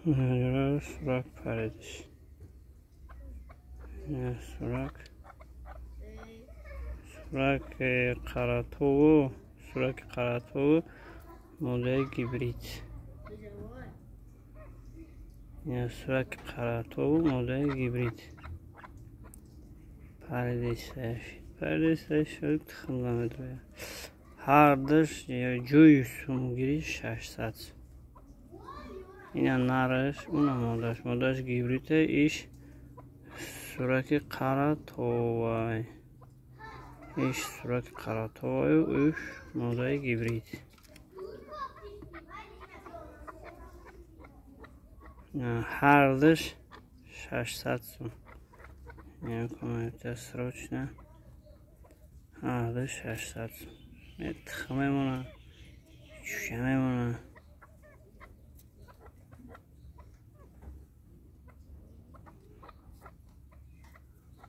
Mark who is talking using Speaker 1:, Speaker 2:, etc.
Speaker 1: Сурак паридиш. Сурак. Сураки Қаратову, сураки Қаратову, модаи гибрид. Сураки Қаратову, модаи гибрид. Паридисаш. Паридисаш тухмда медрояд. Ҳардаш ҷӯи сумгирӣ 600. Ина нараш, уна модаш. Модаш гибриде, иш сураки Қаратовай. Иш сураки Қаратоваю, иш модаи гибрид. Ҳардаш 600 сум. Срочно. Ҳардаш 600 сум. Тухм мемонад, чӯша мемонад.